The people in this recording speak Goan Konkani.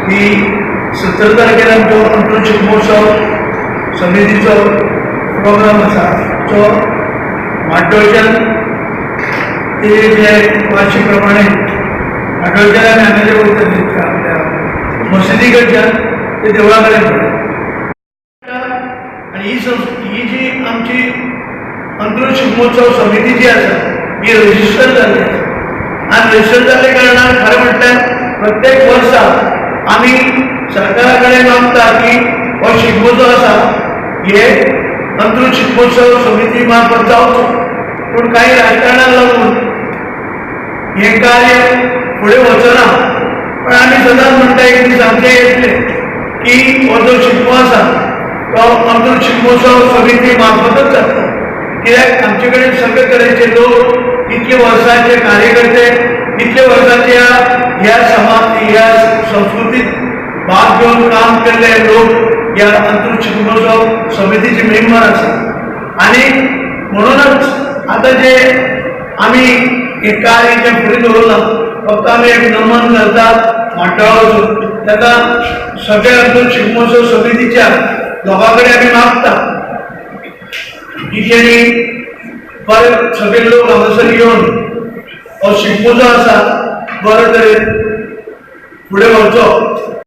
की 17 तारखेर आमचो अंत्रुज शिगमोत्सव समितीचो प्रोग्राम आसा जो म्हाड्डोळच्यान ते जे वार्षिक प्रमाणे म्हाड्डोळच्यान आमी हांगाचे वयतले आपल्या मशिदी कडच्यान ते देवळा कडेन वयतले. आनी ही जी आमची अंत्रुज शिगमोत्सव समिती जी आसा ही रजिस्टर जाल्ली आसा आनी रजिस्टर जाल्ल्या कारणान खरें म्हटल्यार प्रत्येक वर्सा आमी सरकारा कडेन मागता की हो शिगमो जो आसा हे अंत्रुज शिगमोत्सव समिती मार्फत जावचो, पूण कांय राजकारणाक लागून हें कार्य फुडें वचना. पण आमी सदांच म्हणटा एक दीस आमचें येतलें की हो जो शिगमो आसा तो अंत्रुज शिगमोत्सव समिती मार्फतच जातलो. कित्याक आमचे कडेन सगळे तरेचे लोक, इतले वर्सांचे कार्यकर्ते, इतले वर्सांचे ह्या समाज ह्या संस्कृतीत भाग घेवन काम केल्ले लोक ह्या अंत्रुज शिगमोत्सव समितीचे मेंबर आसा. आनी म्हणूनच आतां जे आमी हें कार्य जें फुडें दवरलां, फक्त आमी एक नमन करतात म्हाड्डोळा वचून ताका सगळ्या अंत्रुज शिगमोत्सव समितीच्या लोकां कडेन आमी मागता की तेणी परत सगळे लोक हांगासर येवन हो शिगमो जो आसा बरे तरेन फुडें व्हरचो.